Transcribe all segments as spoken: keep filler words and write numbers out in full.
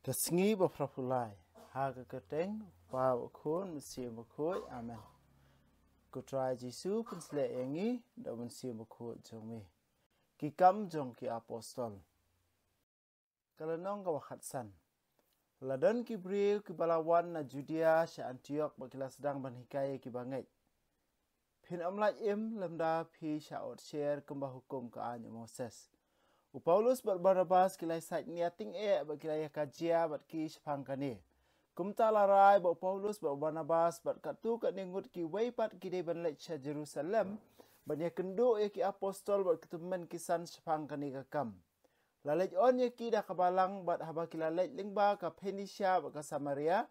Ka sngi ba phra phew lai. Ha ka kyrteng Kpa, Khun, Mynsiem Bakhuid. Amen. Ko Trai Jisu, pynshlur ïa ngi da u Mynsiem Bakhuid jong me. Ki Kam jong ki Apostol. Ka lynnong kaba khatsan. La don ki briew kiba la wan na Judia sha Antiok bad ki la sdang ban hikai ïa kiba ngeit. Phin ym lait im lymda phi shah ot sher kumba hukum ka aiñ u Moses. U Paulus bad Barnabas ki la ïasaid nia tyngeh bad ki la ïakajia bad ki shaphang kane. Kumta la rai ba u Paulus bad u Barnabas bad katto katne ngut kiwei pat ki dei ban leit sha Jerusalem ban ïakynduh ïa ki apostol bad ki tymmen ki san shaphang kane ka kam. La leit on ïa ki da ka balang bad haba ki la leit lyngba ka Phoenicia bad ka Samaria,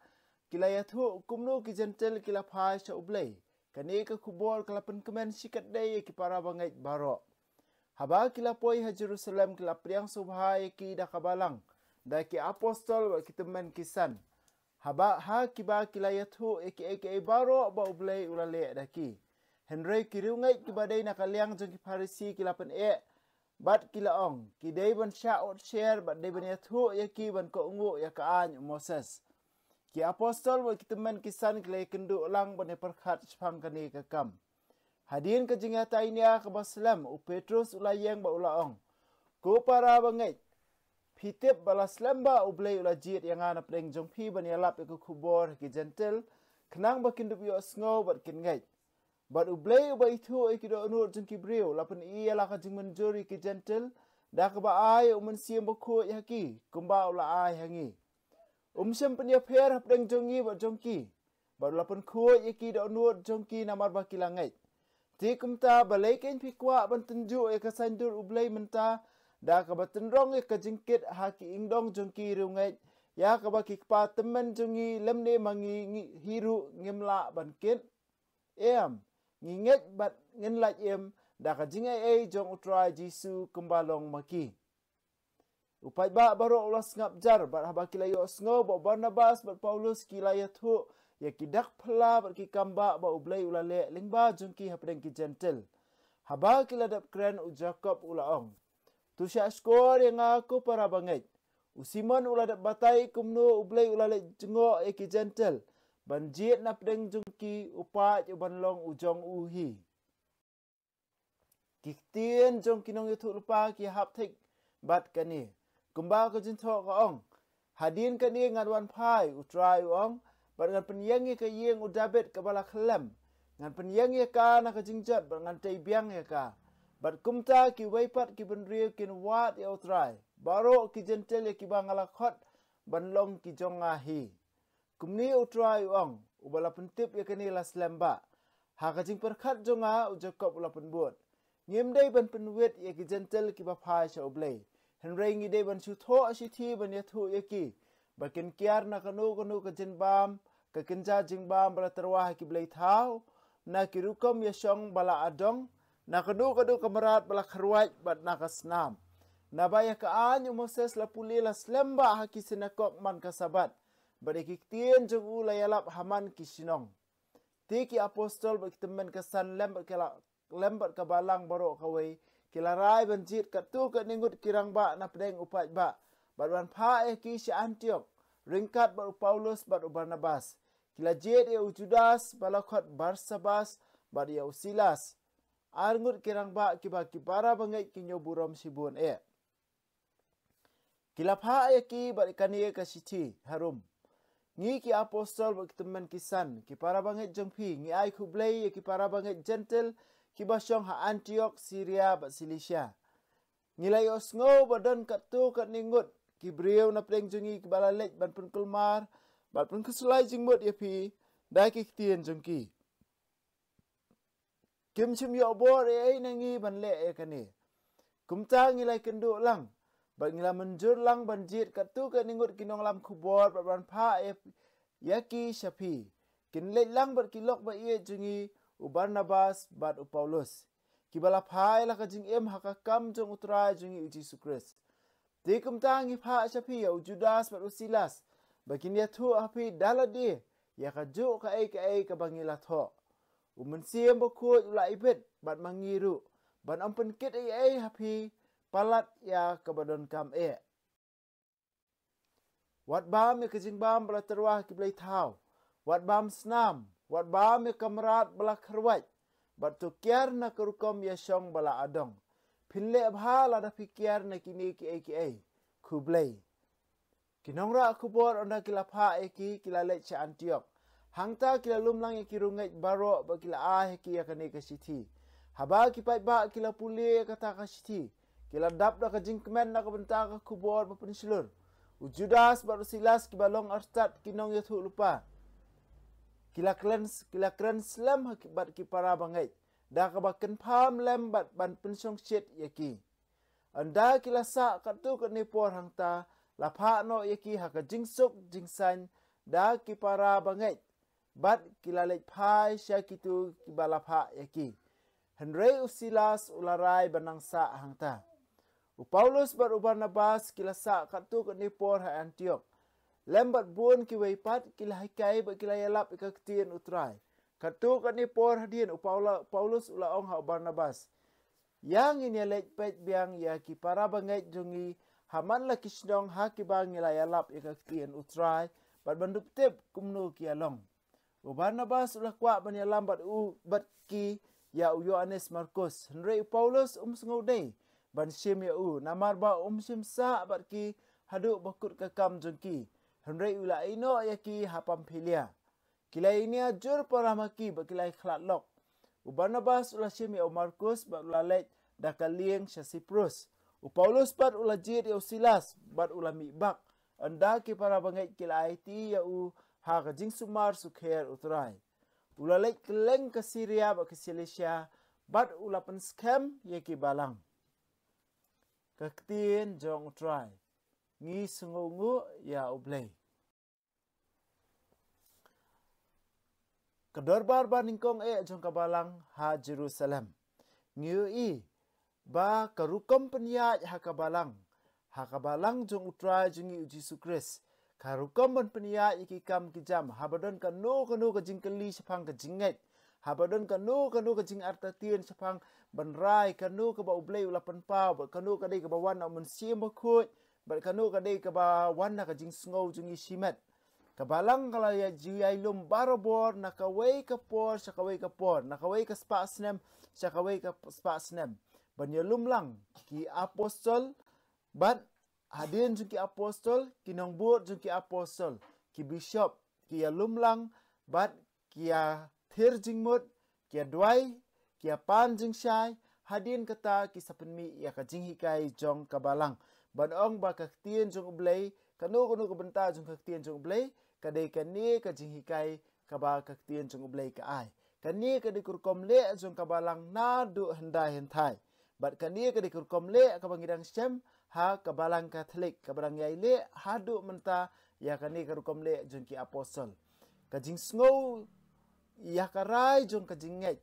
ki la ïathuh kumno ki Jentil ki la phai sha U Blei. Kane ka khubor ka la pynkmen shikatdei ïa ki para bangeit baroh. Haba ki la poi ha Jerusalem ki la pdiang sngewbha ïa ki da ka balang, da ki apostol bad ki tymmen ki san. Haba ha kiba ki la ïathuh ïa kiei kiei baroh ba U Blei u la leh da ki. Hynrei ki riewngeit kiba dei na ka liang jong ki Pharisi ki la pyneh bad ki la ong, ki dei ban shah ot sher bad dei ban ïathuh ïa ki ban kohnguh ïa ka aiñ u Moses. Ki apostol bad ki tymmen ki san ki la ïakynduh lang ban ïapyrkhat shaphang kane ka kam. Hadien ka jingïatai nia kaba slem, u Petrus u la ïeng bad u la ong, ko para bangeit, phi tip ba la slem ba U Blei u la jied ïa nga na pdeng jong phi ban ïalap ïa ka khubor ha ki Jentil, khnang ba kin dup ïohsngew bad kin ngeit. Bad U Blei uba ithuh ïa ki dohnud jong ki briew la pyni ïa la ka jingmynjur ïa ki Jentil, da kaba ai u Mynsiem Bakhuid ha ki, kumba u la ai ha ngi. Um shym pynïapher hapdeng jong ngi bad jong ki, bad u la pynkhuid ïa ki dohnud jong ki namar ba ki la ngeit. Te kumta balei kein phi kwah ban tynjuh ïa ka saiñdur U Blei mynta, da kaba tynrong ïa ka jingkit ha ki ingdong jong ki riewngeit, ïa kaba ki kpa tymmen jong ngi lymne ma ngi hi ruh ngim lah ban kit? Em, ngi ngeit bad ngin lait im da ka jingaiei jong U Trai Jisu kumba long ma ki. U paidbah baroh u la sngap jar bad haba ki la ïohsngew ba u Barnabas bad Paulus ki la ïathuh ïa ki dak phylla bad ki kambah ba U Blei u la leh lyngba jong ki hapdeng ki Jentil. Haba ki la dep kren u Jakob u la ong, to shah shkor ïa nga ko para bangeit. U Simon u la dep batai kumno U Blei u la leh jngoh ïa ki Jentil ban jied na pdeng jong ki u paid u ban long u jong u hi. Ki ktien jong ki nongïathuhlypa ki hap thik bad kane. Kumba ka jingthoh ka ong, hadien kane ngan wan phai, U Trai u ong, bad ngan pynïeng ïa ka ïing u Dabid kaba la khyllem. Ngan pynïeng ïa ka na ka jingjot bad ngan tei biang ïa ka. Bad kumta kiwei pat ki bynriew kin wad ïa U Trai. Baroh ki Jentil ïa kiba nga la khot ban long ki jong nga hi. Kumne U Trai u ong, uba la pyntip ïa kane la slem ba. Ha ka jingpyrkhat jong nga u Jakob u la pynbud. Ngim dei ban pynwit ïa ki Jentil kiba phai sha U Blei. Hynrei ngi dei ban shu thoh shithi ban ïathuh ïa ki. Ba kin kiar na kano kano ka jingbam, ka kynja jingbam ba la tyrwa ha ki blei thaw, na ki rukom ïashong ba la adong, na kano kano ka mrad ba la kharwait bad na ka snam. Naba ïa ka aiñ u Moses la pule la slem ba ha ki sinakok man ka Sabbath. Bad ïa ki ktien jong u la ïalap ha man ki shnong. Te ki apostol bad ki tymmen ka san lem bad ka la lem bad ka balang baroh kawei, ki la rai ban jied katto katne ngut ki rangbah na pdeng u paidbah, bad ban phah ïa ki sha Antiok, ryngkat bad u Paulus bad u Barnabas. Ki la jied ïa u Judas, ba la khot Barsabas, bad ïa u Silas. Ar ngut ki rangbah kiba ki para bangeit ki ñiew burom shibun eh. Ki la phah ïa ki bad kane ka shithi harum. Ngi ki apostol bad ki tymmen ki san, ki para bangeit jong phi, ngi ai khublei ïa ki para bangeit Jentil, kiba shong ha Antiok, Siria bad Silisia. Ngi la ïohsngew ba don katto katne ngut ki briew na pdeng jong ngi kiba la leit ban pynkulmar bad pynkhuslai jingmut ïa phi da ki ktien jong ki. Kim shym ïoh bor ei ei na ngi ban leh ïa kane. Kumta ngi la ïakynduh lang bad ngi la mynjur lang ban jied katto katne ngut ki nonglam khubor bad ban phah ïa, ïa ki sha phi. Kin leit lang bad ki lok ba ïeit jong ngi, u Barnabas bad u Paulus, kiba la phah ïa la ka jingim ha ka kam jong u Trai jong ngi u Jisu Khrist. Te kumta ngi phah sha phi ïa u Judas bad u Silas, ba kin ïathuh ha phi da lade ïa kajuh kaei kaei kaba ngi la thoh. U Mynsiem Bakhuid u la ibit bad ma ngi ruh, ban ym pynkit ei ei ha phi palat ïa kaba donkam eh. Wat bam ïa ka jingbam ba la tyrwa ha ki blei thaw. Wat bam snam. Wat bam ïa ka mrad ba la kharwait. Bad to kiar na ka rukom ïashong ba la adong. Phin leh bha lada phi kiar na kine kiei kiei. Khublei. Ki nongrah khubor ynda ki la phah ïa ki, ki la leit sha Antiok. Hangta ki la lum lang ïa ki riewngeit baroh bad ki la ai ha ki ïa kane ka shithi. Haba ki paidbah ki la pule ïa kata ka shithi, ki la dap da ka jingkmen na ka bynta ka khubor ba pynshlur. U Judas bad u Silas kiba long artat ki nongïathuhlypa, ki la kren, ki la kren slem ha ki, bad ki para bangeit da kaba kynpham lem bad ban pynshongshit ïa ki. Ynda ki la sah katto katne por hangta, la phah noh ïa ki ha ka jingsuk jingsaiñ da ki para bangeit, bad ki la leit phai sha kito kiba la phah ïa ki. Hynrei u Silas u la rai ban nang sah hangta. U Paulus bad u Barnabas ki la sah katto katne por ha Antiok. Lem bad bun kiwei pat ki la hikai bad ki la ïalap ïa ka ktien U Trai. Katto katne por hadien u Paula-, Paulus u la ong ha u Barnabas, ïa ngin ïaleit peit biang ïa ki para bangeit jong ngi ha man la ki shnong ha kiba ngi la ïalap ïa ka ktien U Trai, bad ban dup tip kumno ki ïa long. U Barnabas u la kwah ban ïalam bad u, bad ki, ïa u Ïoannis Markus. Hynrei u Paulus um sngewdei ban shim ïa u, namar ba um shim sah bad ki haduh ba kut ka kam jong ki. Hynrei u la ïehnoh ïa ki ha Pamphylia. Ki la ïania jur param ha ki bad ki la ïakhlad lok. U Barnabas u la shim ïa u Markus bad u la leit da ka lieng sha Siprus. U Paulus pat u la jied ïa u Silas bad u la mih bak. Ynda ki para bangeit ki la aiti ïa u ha ka jingsumar sukher U Trai. U la leit kylleng ka Siria bad ka Silisia bad u la pynskhem ïa ki balang. Ka ktien jong U Trai. Ngi sngewnguh ïa U Blei. Ka dorbar banyngkong eh jong ka balang ha Jerusalem. Ngi ïohi ba ka rukom pynïaid ha ka balang, ha ka balang jong U Trai jong ngi U Jisu Khrist, ka rukom ban pynïaid ïa ki kam ki jam, haba don kano kano ka jingkylli shaphang ka jingngeit, haba don kano kano ka jingartatien shaphang ban rai kano kaba U Blei u la pynpaw, bad kano ka dei kaba wan na U Mynsiem Bakhuid, bad kano ka dei kaba wan na ka jingsngew jong ngi shimet. Ka balang ka la ïa ju ïai lum barabor na kawei ka por sha kawei ka por, na kawei ka spah snem sha kawei ka spah snem, ban ïa lum lang ki apostol, bad hadien jong ki apostol, ki nongbud jong ki apostol, ki bishop, ki ïa lum lang, bad ki ïa thir jingmut, ki ïa duwai, ki ïa pan jingshai, hadien kata ki sa pynmih ïa ka jinghikai jong ka balang. Ban ong ba ka ktien jong U Blei, kano kano ka bynta jong ka ktien jong U Blei, ka dei kane ka jinghikai kaba ka ktien jong U Blei ka ai. Kane ka dei ka rukom leh jong ka balang naduh hyndai hynthai. Bad kane ka dei ka rukom leh kaba ngi dang shem ha ka balang Katholik, kaba dang ïai leh haduh mynta ïa kane ka rukom leh jong ki apostol. Ka jingsngew ïa ka rai jong ka jingngeit,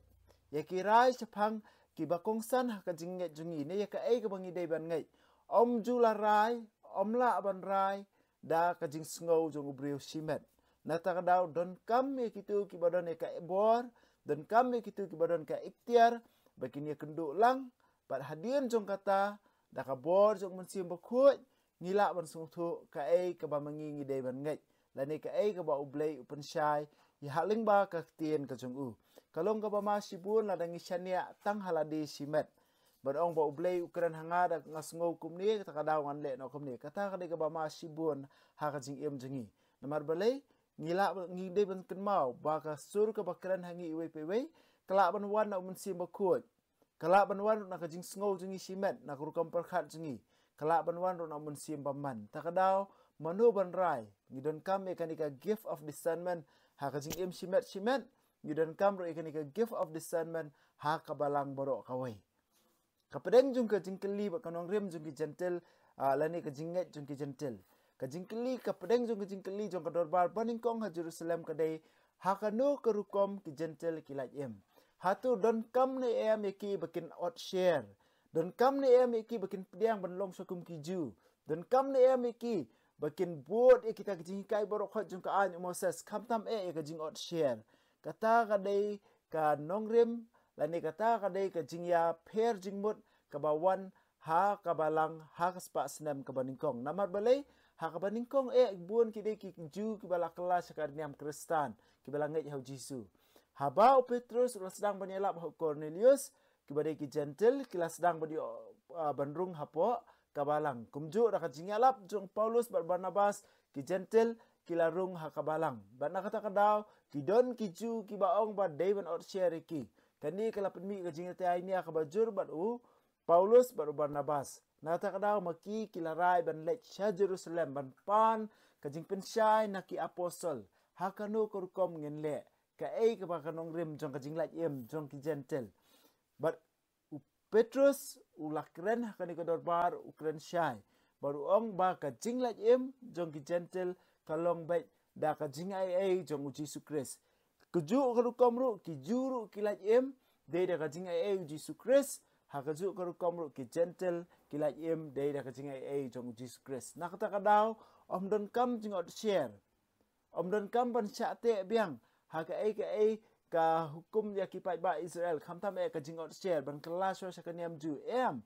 ïa ki rai shaphang kiba kongsan ha ka jingngeit jong ngi, ne ïa kaei kaba ngi dei ban ngeit, ym ju la rai, ym lah ban rai da ka jingsngew jong u briew shimet. Na kata ka daw donkam ïa kito kiba don ïa ka bor, donkam ïa kito kiba don ka iktiar, ba kin ïa kynduh lang, bad hadien jong kata, da ka bor jong U Mynsiem Bakhuid, ngi lah ban sngewthuh kaei kaba ma ngi ngi dei ban ngeit, lane kaei kaba U Blei u pynshai ïa ha lyngba ka ktien ka jong u. Ka long kaba ma shibun lada ngi shaniah tang ha lade shimet. Ban ong ba U Blei u kren ha nga da nga sngew kumne, kata ka daw ngan leh noh kumne. Kata ka dei kaba ma shibun ha ka jingim jong ngi. Namar balei? Ngi lah, ngi dei ban kynmaw ba ka sur kaba kren ha ngi iwei pa iwei ka lah ban wan na U Mynsiem Bakhuid. Ka lah ban wan ruh na ka jingsngew jong ngi shimet, na ka rukom pyrkhat jong ngi. Ka lah ban wan ruh na U Mynsiem Bymman. Ta ka daw, mano ban rai? Ngi donkam ïa kane ka gift of discernment ha ka jingim shimet shimet. Ngi donkam ruh ïa kane ka gift of discernment ha ka balang baroh kawei. Ka pdeng jong ka jingkylli bad ka nongrim jong ki Jentil, ah, lane ka jingngeit jong ki Jentil. Ka jingkylli, ka pdeng jong ka jingkylli jong ka dorbar banyngkong ha Jerusalem ka dei, ha kano ka rukom ki Jentil ki lait im? Hato donkam ne em ïa ki ba kin ot sher? Donkam ne em ïa ki ba kin pdiang ban long sha kum ki Jiw? Donkam ne em ïa ki ba kin bud ïa kita ki jinghikai baroh khoit jong ka aiñ u Moses, khamtam eh ïa ka jingot sher? Kata ka dei ka nongrim, lane kata ka dei ka jingïapher jingmut kaba wan ha ka balang ha ka spah snem kaba nyngkong. Namar balei? Ha kaba nyngkong eh bun ki dei ki Jiw kiba la kylla sha ka niam Khristan, kiba la ngeit ha u Jisu. Haba u Petrus u la sdang ban ïalap ha u Kornelius, kiba dei ki Jentil, ki la sdang ban ïoh, ah, ban rung hapoh ka balang. Kumjuh da ka jingïalap jong Paulus bad Barnabas, ki Jentil ki la rung ha ka balang. Bad na kata ka daw, ki don ki Jiw kiba ong ba dei ban ot sher ïa ki. Kane ka la pynmih ka jingïathuh ïa kaba jur bad u Paulus bad u Barnabas. Na kata ka daw ma ki ki la rai ban leit sha Jerusalem ban pan ka jingpynshai na ki apostol. Ha kano ka rukom ngin leh? Kaei kaba ka nongrim jong ka jinglait im jong ki Jentil? Bad u Petrus u la kren ha kane ka dorbar, u kren shai. Bad u ong ba ka jinglait im jong ki Jentil ka long beit da ka jingaiei jong u Jisu Khrist. Kajuh ka rukom ruh, ki Jiw ruh ki lait im dei da ka jingaiei u Jisu Khrist. Ha kajuh ka rukom ruh, ki Jentil ki lait im dei da ka jingaiei jong u Jisu Khrist. Na kata ka daw, ym donkam jingot sher. Ym donkam ban shah teh biang ha kaei kaei ka hukum ïa ki paidbah Israel, khamtam eh ka jingot sher ban kylla shuwa sha ka niam Jiw. Em,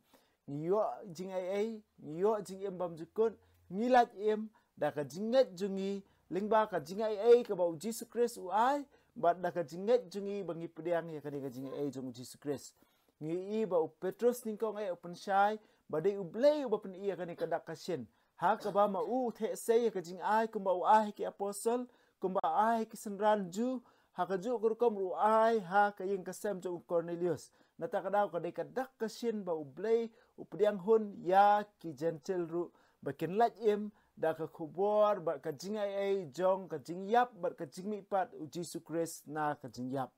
ngi ïoh jingaiei, ngi ïoh jingim bymjukut, ngi lait im da ka jingngeit jong ngi lyngba ka jingaiei kaba u Jisu Khrist u ai, bad da ka jingngeit jong ngi ba ngi pdiang ïa kane ka jingaiei jong u Jisu Khrist. Ngi ïohi ba u Petrus nyngkong eh u pynshai ba dei U Blei uba pyni ïa kane ka dak ka shin. Ha kaba ma u u theh sei ïa ka jingai kumba u ai ha ki apostol, kumba u ai ha ki synran Jiw, ha kajuh ka rukom ruh u ai ha ka ïing ka sem jong u Kornelius. Na kata ka daw ka dei ka dak ka shin ba U Blei u pdiang hun ïa ki Jentil ruh ba kin lait im da ka khubor bad ka jingaiei jong ka jingïap bad ka jingmihpat u Jisu Khrist na ka jingïap.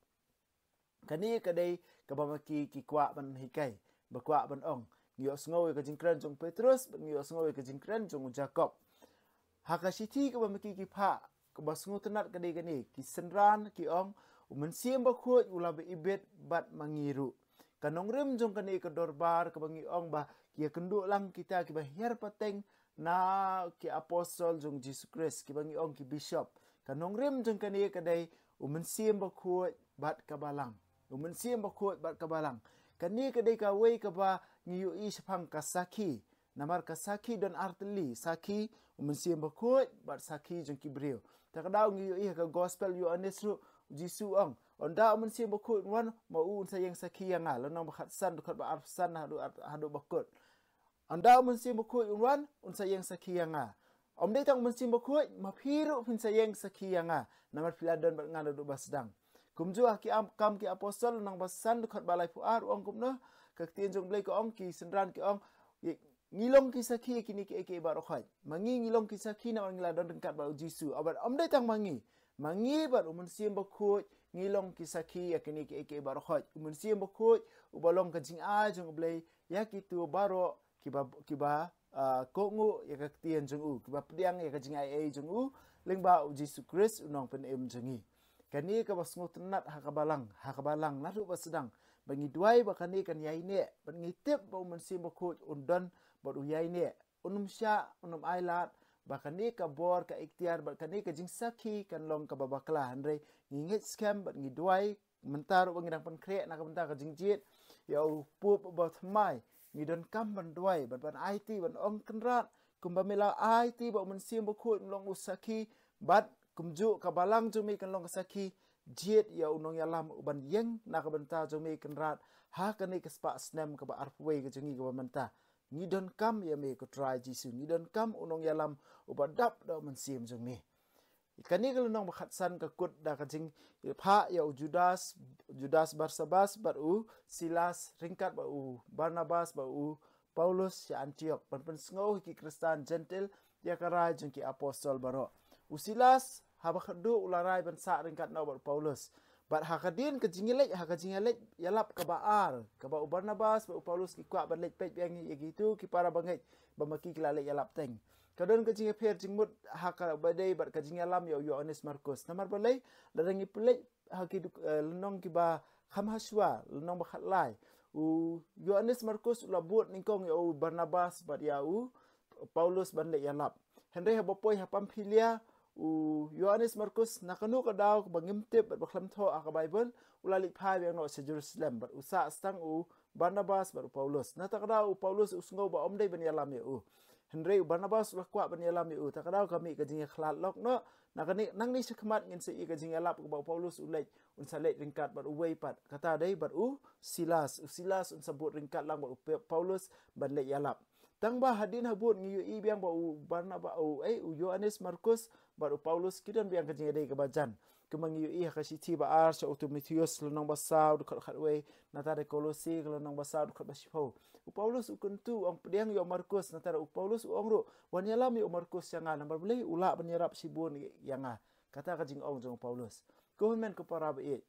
Kane ka dei kaba ma ki ki kwah ban hikai, ba kwah ban ong. Ngi ïohsngew ïa ka jingkren jong u Petrus bad ngi ïohsngew ïa ka jingkren jong u Jakob. Ha ka shithi kaba ma ki ki phah, kaba sngewtynnat ka dei kane, ki synran ki ong, U Mynsiem Bakhuid u la ba ibit bad ma ngi ruh. Ka nongrim jong kane ka dorbar kaba ngi ong ba ki ïakynduh lang kita kiba hiar pateng na ki apostol jong Jisu Khrist, kiba ngi ong ki bishop. Ka nongrim jong kane ka dei U Mynsiem Bakhuid bad ka balang. U Mynsiem Bakhuid bad ka balang. Kane ka dei kawei kaba ngi ïohi shaphang ka sakhi. Namar ka sakhi don artylli, sakhi U Mynsiem Bakhuid bad sakhi jong ki briew. Ta ka daw ngi ïohi ha ka gospel Ïoannis ruh, Jisu ong, ynda U Mynsiem Bakhuid un wan, ma u un sa ïeng sakhi ïa nga, lynnong ba khatsan dkhot ba arphew san haduh, haduh ba kut. Ynda U Mynsiem Bakhuid un wan, un sa ïeng sakhi ïa nga. Ym dei tang U Mynsiem Bakhuid, ma phi ruh phin sa ïeng sakhi ïa nga. Namar phi la don bad nga naduh ba sdang. Kumjuh ha ki am, Kam ki Apostol, lynnong ba san dkhot ba laiphew ar, u ong kumno, ka ktien jong U Blei ka ong, ki synran ki ong, ngi long ki sakhi ïa kine kiei kiei baroh khoit. Ma ngi ngi long ki sakhi namar ngi la don ryngkat bad u Jisu. Bad ym dei tang ma ngi. Ma ngi bad U Mynsiem Bakhuid, ngi long ki sakhi ïa kine kiei kiei baroh khoit. U Mynsiem Bakhuid, uba long ka jingai jong U Blei, ïa kito baroh kiba, kiba, ah, kohnguh ïa ka ktien jong u, kiba pdiang ïa ka jingaiei jong u, lyngba u Jisu Khrist u nongpynim jong ngi. Kane kaba sngewtynnat ha ka balang, ha ka balang naduh ba sdang, ba ngi duwai ba kane kan ïaineh, bad ngi tip ba U Mynsiem Bakhuid un don bad u ïaineh, un ym shah, un ym ailad, ba kane ka bor, ka iktiar bad kane ka jingsakhi kan long kaba bakla. Hynrei ngi ngeit skhem bad ngi duwai, mynta ruh ba ngi dang pynkhreh na ka bynta ka jingjied ïa u Pope ba thymmai, ngi donkam ban duwai bad ban aiti, ban ong, Kynrad, kumba me la aiti ba U Mynsiem Bakhuid un long u sakhi, bad kumjuh ka balang jong me kan long ka sakhi, jied ïa u nongïalam uban ïeng na ka bynta jong me, Kynrad, ha kane ka spah snem kaba arphew wei ka jong ngi kaba mynta. Ngi donkam ïa me, ko Trai Jisu, ngi donkam u nongïalam uba dap da U Mynsiem jong me. Kane ka lynnong ba khatsan ka kut da ka jingphah ïa u Judas, Judas Barsabas bad u Silas ryngkat bad u Barnabas bad u Paulus sha Antiok ban pynsngew ha ki Khristan Jentil ïa ka rai jong ki apostol baroh. U Silas haba khatduh u la rai ban sah ryngkat noh bad u Paulus. Bad ha ka dien ka jingïaleit, ha ka jingïaleit ïalap kaba ar, kaba u Barnabas bad u Paulus ki kwah ban leit peit biang ïa kito ki para bangeit, ba ma ki ki la leit ïalap teng. Ka don ka jingïapher jingmut ha kaba ïadei bad ka jingïalam ïa u Ïoannis Markus. Namar balei? Lada ngi peit ha ki duk-, eh, lynnong kiba kham hashwa, lynnong ba khatlai, u Ïoannis Markus u la bud nyngkong ïa u Barnabas bad ïa u Paulus ban leit ïalap. Hynrei haba poi ha Pamphylia, u Ïoannis Markus na kano ka daw ba ngim tip bad ba khlem thoh ha ka Baibl, u la leit phai biang noh sha Jerusalem bad u sah tang u Barnabas bad u Paulus. Na kata ka daw u Paulus u sngew ba ym dei ban ïalam ïa u. Hynrei u Barnabas u la kwah ban ïalam ïa u. Ta ka daw ka mih ka jingïakhlad lok noh. Na kane, nangne shakhmat ngin sa ïohi ka jingïalap kaba u Paulus u leit, un sa leit ryngkat bad uwei pat. Kata dei bad u Silas. U Silas un sa bud ryngkat lang bad u Pe-, Paulus ban leit ïalap. Tang ba hadien habud ngi ïohi biang ba u Barnabas, u, eh, u Ïoannis Markus bad u Paulus ki don biang ka jingïadei kaba jan. Kumba ngi ïohi ha ka shithi ba ar sha u Timotheus, lynnong ba saw, dkhot khatwei, nangta da Kolosi, lynnong ba saw, dkhot ba shiphew. U Paulus u kyntu, u ong pdiang ïa u Markus, nangta da u Paulus u ong ruh, wan ïalam ïa u Markus ïa nga, namar balei u lah ban ïarap shibun ïa nga. Kata ka jingong jong u Paulus. Ko hynmen ko para ba ïeit,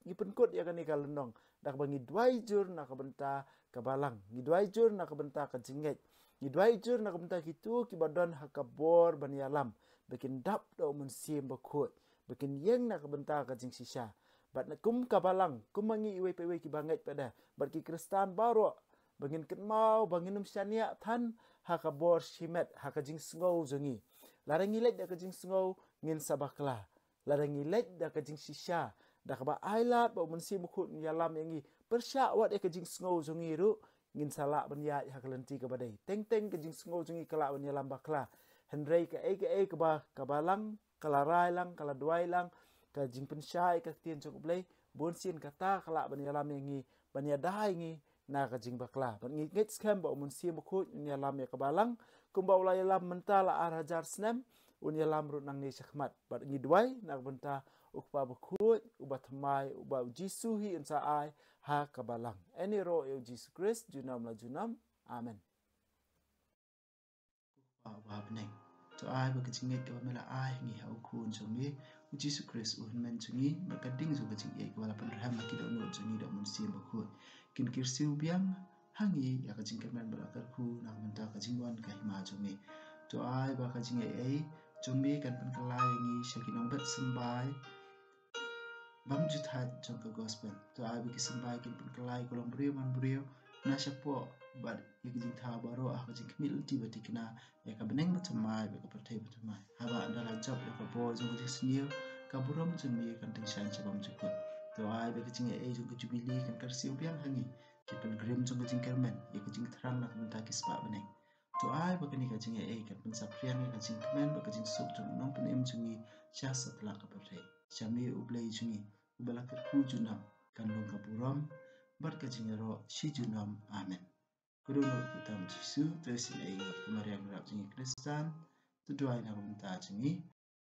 ngi pynkut ïa kane ka lynnong da kaba ngi duwai jur na ka bynta ka balang, ngi duwai jur na ka bynta ka jingngeit, ngi duwai jur na ka bynta kito kiba don ha ka bor ban ïalam, ba kin dap da u Mynsiem Bakhuid, ba kin ïeng na ka bynta ka jingshisha. Bad na kum ka balang, kum ma ngi iwei pa iwei kiba ngeit pat de, bad ki Khristan baroh, ba ngin kynmaw, ba ngin ym shaniah than ha ka bor shimet, ha ka jingsngew jong ngi. Lada ngi leit da ka jingsngew, ngin sa bakla. Lada ngi leit da ka jingshisha, da kaba ailad ba u Mynsiem Bakhuid un ïalam ïa ngi, pyrshah wat ïa ka jingsngew jong ngi ruh, ngin sa lah ban ïaid ha ka lynti kaba dei. Teng teng ka jingsngew jong ngi ka lah ban ïalam bakla. Hynrei kaei kaei kaba, ka balang ka la rai lang, ka la duwai lang, ka jingpynshai ïa ka ktien jong U Blei, bun sien kata ka lah ban ïalam ïa ngi, ban ïada ïa ngi na ka jingbakla. Bad ngi ngeit skhem ba u Mynsiem Bakhuid un ïalam ïa ka balang, kumba u la ïalam mynta la ar hajar snem, un ïalam ruh nangne shakhmat. Bad ngi duwai na ka bynta U Kpa Bakhuid, uba thymmai, uba U Jisu hi un sa ai ha ka balang. Ïaroh ïa U Jisu Khrist junom la junom. Amen. Ko Kpa uba ha bneng, to ai ba ka jingngeit kaba me la ai ha ngi ha U Khun jong me, U Jisu Khrist u hynmen jong ngi, bad ka ding jong ka jingïeit kaba la pynrhem ha ki dohnud jong ngi da u Mynsiem Bakhuid, kin kyrsiew biang ha ngi ïa ka jingkyrmen bad la kyrkhu na ka bynta ka jingwan ka hima jong me. To ai ba ka jingaiei jong me kan pynkylla ïa ngi sha ki nongbet symbai bymjuthaid jong ka gospel. To ai ba ki symbai kin pynkylla ïa ka longbriew manbriew na shapoh bad ïa ka jingthaw baroh ha ka jingkhmih lynti ba thikna ïa ka bneng bathymmai bad ka pyrthei bathymmai. Haba ynda la jop ïa ka bor jong ka jingsniew, ka burom jong me kan tyngshaiñ sha bymjukut. To ai ba ka jingaiei jong ka jubili kan kyrsiew biang ha ngi, ki pilgrim jong ka jingkyrmen, ïa ka jingthrang na ka bynta ki spah bneng. To ai ba kane ka jingaiei kan pynsaphriang ïa ka jingkmen bad ka jingsuk jong u Nongpynim jong ngi sha satlak ka pyrthei. Sha me U Blei jong ngi, uba la kyrkhu junom, kan long ka burom bad ka jingïaroh shi junom. Amen. Ka dohnud kyrteng U Jisu, to isynei ïa ngi. Ko Maria Nongrep jong ngi Khristan, to duwai na ka bynta jong ngi.